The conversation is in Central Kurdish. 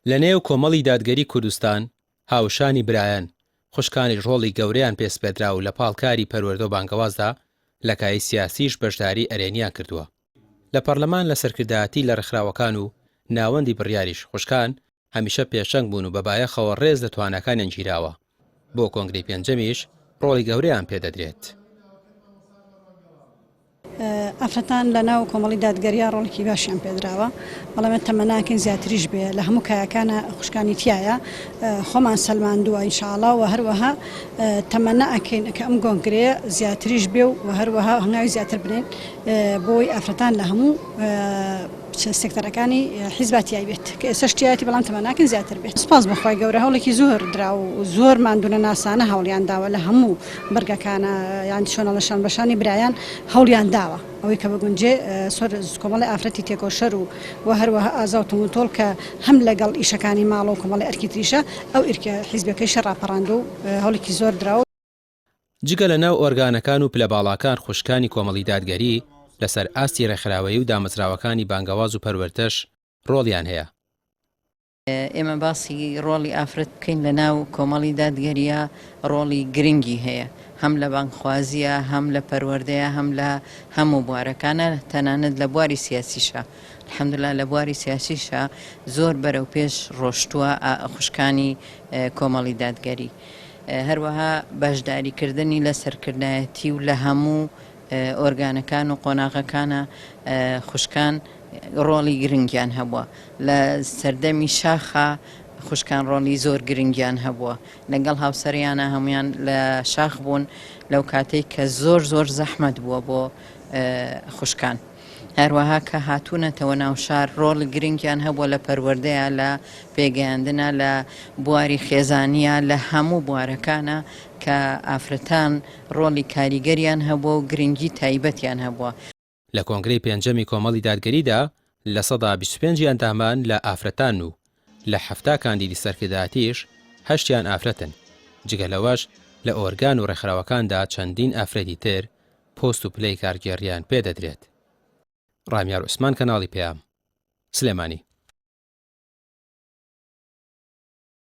لە نێو کۆمەڵی دادگەری کوردستان هاوشانی برایان، خوشکانیش ڕۆڵی گەورەیان پێ سپێردرا و لە پاڵ کاری پەروەردە و بانگەوازدا لە کایەی سیاسیش بەشداری ئەرێنیان کردووە. لە پەڕلەمان لە سەرکردایەتی لە ڕێکخراوەکان و ناوەندی بڕیاریش خوشکان هەمیشە پێشەنگ بوون و بە بایەخەوە ڕێز لە تواناکانیان گیراوە، بۆ کۆنگرەی پێنجەمیش ڕۆڵی گەورەیان پێدەدرێت. ئافرەتان لە ناو کۆمەڵی دادگەریا ڕۆڵێکی باشیان پێدراوە، بەڵام ئێمە تەمەناکەین زیاتریش بێ، لە هەموو کایەکانا خوشکانی تیایە، خۆمان سەلماندووە ان شاء اللە و هەروەها تەمەنا ئەکەین کە ئەم گۆنگرەیە زیاتریش بێ و هەروەها هەنگاوی زیاتر بنێین بۆی ئافرەتان لە هەموو سێکتەرەکانی حیزبا تیای بێت کە ئێستاش تیایەتی بەڵام تەمەناکەین زیاتر بێت. سوپاس بۆ خوای گەورە هەوڵێکی زۆر درا و زۆر ماندوونەناسانە هەوڵیان داوە لە هەموو بڕگەکانا یان چۆنەڵە شان بەشانی برایان هەوڵیان داوە ئەوەی کە بگونجێ سۆر کۆمەڵی ئافرەتی تێکۆشەر و و هەروەها ئازا و توندوتۆڵ کە هەم لەگەڵ ئیشەکانی ماڵەوە و کۆمەڵی ئەرکی تریشە ئەو ئیرکە حیزبەکەیشی ڕاپەڕاندوە و هەوڵێکی زۆر دراوە. جگە لە ناو ئۆرگانەکان و پلە باڵاکان خوشکانی کۆمەڵی دادگەری لەسەر ئاستی ڕێکخراوەیی و دامەزراوەکانی بانگەواز و پەروەردەش ڕۆڵیان هەیە. ئێمە باسی ڕۆڵی ئافرەت بکەین لە ناو کۆمەڵی دادگەرییا ڕۆڵی گرنگی هەیە هەم لە بانگخوازییا هەم لە پەروەردەیا هەم لە هەموو بوارەکانا تەنانەت لە بواری سیاسیشا الحمدللە لە بواری سیاسیشا زۆر بەرەو پێش ڕۆشتووە خوشکانی کۆمەڵی دادگەری. هەروەها بەشداریکردنی لە سەرکردایەتی و لە هەموو ئۆرگانەکان و قۆناغەکانا خوشکان ڕۆڵی گرنگیان هەبووە. لە سەردەمی شاخا خوشکان ڕۆڵی زۆر گرنگیان هەبووە. لەگەڵ هاوسەریانا هەموویان لە شاخ بوون لەو کاتەی کە زۆر زۆر زەحمەت بووە بۆ خوشکان. هەروەها کە هاتوونەتەوە ناو شار ڕۆڵی گرنگیان هەبووە لە پەروەردەیا، لە پێگەیاندنا، لە بواری خێزانیا، لە هەموو بوارەکانا کە ئافرەتان ڕۆڵی کاریگەریان هەبووە و گرنگی تایبەتیان هەبووە. لە کۆنگرەی پێنجەمی کۆمەڵی دادگەریدا 25% ی ئەندامان لە ئافرەتانن و لە 70 کاندیدی سەرکردایەتیش هەشتیان ئافرەتن، جگە لەوەش لە ئۆرگان و ڕێکخراوەکاندا چەندین ئافرەتی تر پۆست و پلەی کارگێڕییان پێدەدرێت. ڕامیار عوسمان کەناڵی پەیام، سلێمانی.